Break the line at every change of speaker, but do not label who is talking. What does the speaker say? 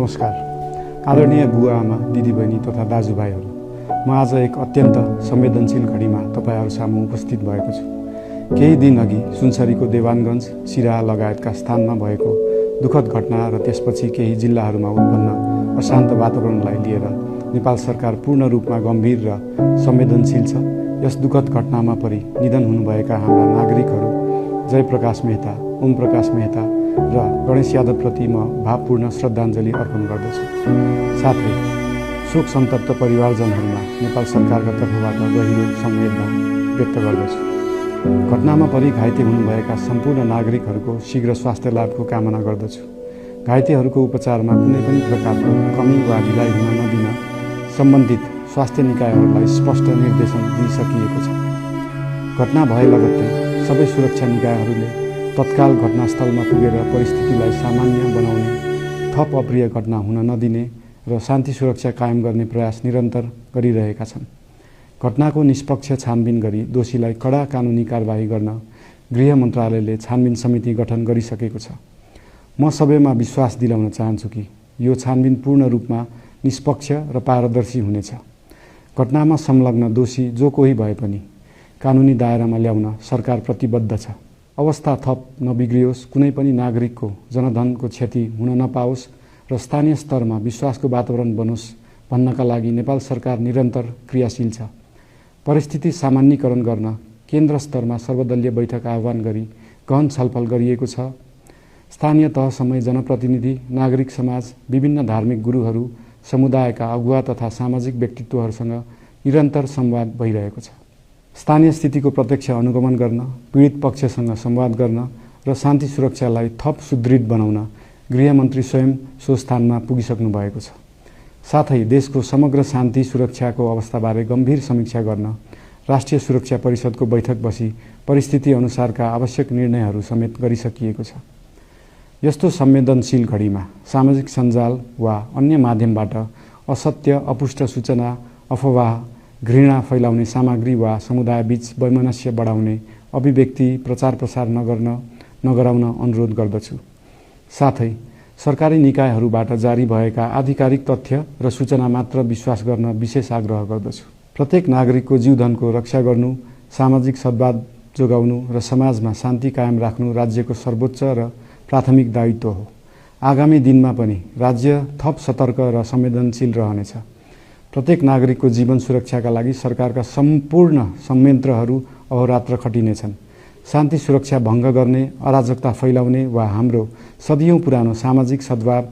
नमस्कार। आदरणीय बुवा आमा, दिदीबहिनी तथा दाजुभाइहरू, म आज एक अत्यन्त संवेदनशील घडीमा तपाईहरू सामु उपस्थित भएको छु। केही दिन अघि सुनसरीको देवानगञ्ज, सिराहा लगायतका स्थानमा भएको दुःखद घटना र त्यसपछि केही जिल्लाहरूमा उत्पन्न अशान्त वातावरणलाई लिएर नेपाल सरकार पूर्ण रूपमा गम्भीर र संवेदनशील छ। यस दुःखद घटनामा परि निधन हुनुभएका हाम्रा नागरिकहरू जयप्रकाश मेहता, ओम प्रकाश मेहता र गणेश यादवप्रति म भावपूर्ण श्रद्धाञ्जली अर्पण गर्दछु। साथै शोक सन्तप्त परिवारजनहरूमा नेपाल सरकारका तर्फबाट गहिरो संवेदना व्यक्त गर्दछु। घटनामा परि घाइते हुनुभएका सम्पूर्ण नागरिकहरूको शीघ्र स्वास्थ्य लाभको कामना गर्दछु। घाइतेहरूको उपचारमा कुनै पनि प्रकारको कमी वा ढिलाइ हुन नदिन सम्बन्धित स्वास्थ्य निकायहरूलाई स्पष्ट निर्देशन दिइसकिएको छ। घटना भए लगत्तै सबै सुरक्षा निकायहरूले तत्काल घटनास्थलमा पुगेर परिस्थितिलाई सामान्य बनाउने, थप अप्रिय घटना हुन नदिने र शान्ति सुरक्षा कायम गर्ने प्रयास निरन्तर गरिरहेका छन्। घटनाको निष्पक्ष छानबिन गरी दोषीलाई कडा कानुनी कारबाही गर्न गृह मन्त्रालयले छानबिन समिति गठन गरिसकेको छ। म सबैमा विश्वास दिलाउन चाहन्छु कि यो छानबिन पूर्ण रूपमा निष्पक्ष र पारदर्शी हुनेछ। घटनामा संलग्न दोषी जो कोही भए पनि कानुनी दायरामा ल्याउन सरकार प्रतिबद्ध छ। अवस्था थप नबिग्रियोस्, कुनै पनि नागरिकको जनधनको क्षति हुन नपाओस् र स्थानीय स्तरमा विश्वासको वातावरण बनोस् भन्नका लागि नेपाल सरकार निरन्तर क्रियाशील छ। परिस्थिति सामान्यीकरण गर्न केन्द्र स्तरमा सर्वदलीय बैठक आह्वान गरी गहन छलफल गरिएको छ। स्थानीय तहसम्मै जनप्रतिनिधि, नागरिक समाज, विभिन्न धार्मिक गुरुहरू, समुदायका अगुवा तथा सामाजिक व्यक्तित्वहरूसँग निरन्तर संवाद भइरहेको छ। स्थानीय स्थितिको प्रत्यक्ष अनुगमन गर्न, पीडित पक्षसँग संवाद गर्न र शान्ति सुरक्षालाई थप सुदृढ बनाउन गृहमन्त्री स्वयं सो स्थानमा पुगिसक्नु भएको छ। साथै देशको समग्र शान्ति सुरक्षाको अवस्थाबारे गम्भीर समीक्षा गर्न राष्ट्रिय सुरक्षा परिषदको बैठक बसी परिस्थिति अनुसारका आवश्यक निर्णयहरू समेत गरिसकिएको छ। यस्तो संवेदनशील घडीमा सामाजिक सञ्जाल वा अन्य माध्यमबाट असत्य, अपुष्ट सूचना, अफवाह, घृणा फैलाउने सामग्री वा समुदायबीच वैमनस्य बढाउने अभिव्यक्ति प्रचार प्रसार नगराउन अनुरोध गर्दछु। साथै सरकारी निकायहरूबाट जारी भएका आधिकारिक तथ्य र सूचना मात्र विश्वास गर्न विशेष आग्रह गर्दछु। प्रत्येक नागरिकको जीवधनको रक्षा गर्नु, सामाजिक सद्भाव जोगाउनु र समाजमा शान्ति कायम राख्नु राज्यको सर्वोच्च र प्राथमिक दायित्व हो। आगामी दिनमा पनि राज्य थप सतर्क र संवेदनशील रहनेछ। प्रत्येक नागरिकको जीवन सुरक्षाका लागि सरकारका सम्पूर्ण संयन्त्रहरू अहोरात्र खटिनेछन्। शान्ति सुरक्षा भङ्ग गर्ने, अराजकता फैलाउने वा हाम्रो सदियौं पुरानो सामाजिक सद्भाव